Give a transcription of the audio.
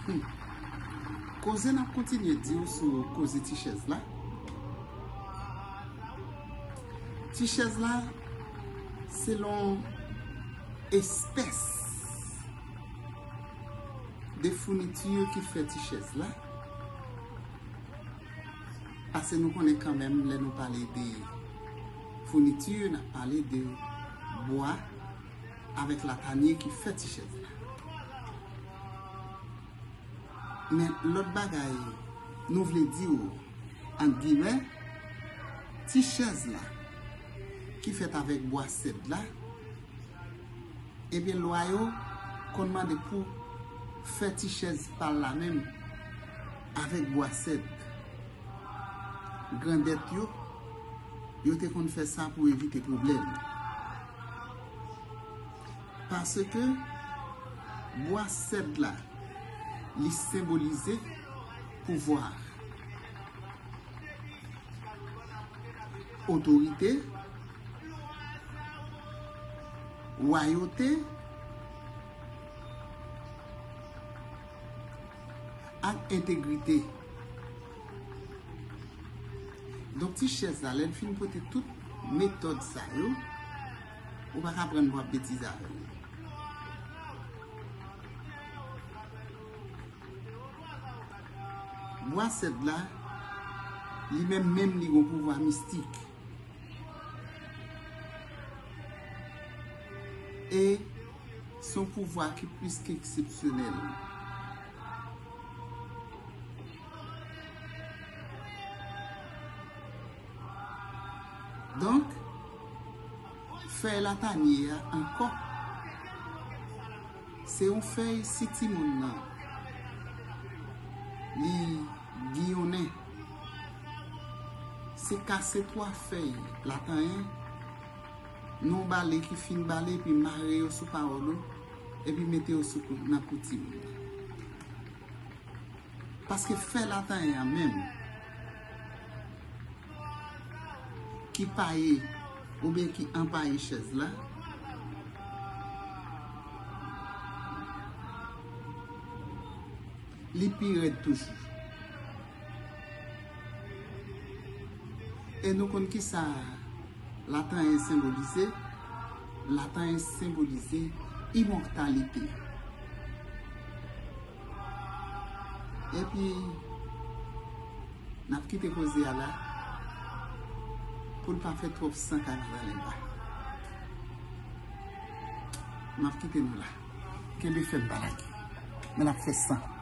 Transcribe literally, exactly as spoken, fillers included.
Hmm. Koze n ap kontinye di w sou koze ti chèz la. Ti chèz la, selon espès de founiti ki fè ti chèz la, paske nou konnen kanmenm lè nou pale de founiti, n ap pale de bwa avèk latanye ki fè ti chèz la. Men lòt bagay nou vle di w, ant giyimè, ti chèz la ki fèt avèk bwa sèd la, ebyen lwa yo konn mande pou fè ti chèz pa l la menm avèk bwa sèd. Grandèt yo, yo te konn fè sa pou evite pwoblèm. Paske bwa sèd la, li senbolize pouvwa, otorite, wayote ak entegrite. Donk, ti chèz la, lè n fin pote tout metòd sa yo, ou pa ka pran pou ap betize avè l. Bwa sèd la, li menm menm, li gon pouvwa mistik. E se yon pouvwa ki plis ke eksepsyonèl. Donk, fèy latanye a ankò, se yon fèy, si timoun nan li giyonnen, se kase twa fèy latanyen nan yon bale ki fin bale, epi mare yo sou pawòl ou, epi mete yo sou kou, nan kou timoun nan. Paske fèy latanyen an menm ki paye oubyen ki anpaye chèz la, li pi rèd toujou. E nou konn kisa latanyen senbolize? Latanyen senbolize imòtalite. Epi, n ap kite koze a la pou l pa fè twòp san kay madan Lenba. M ap kite nou la. Kenbe fèm, pa lage. Men n ap fè san.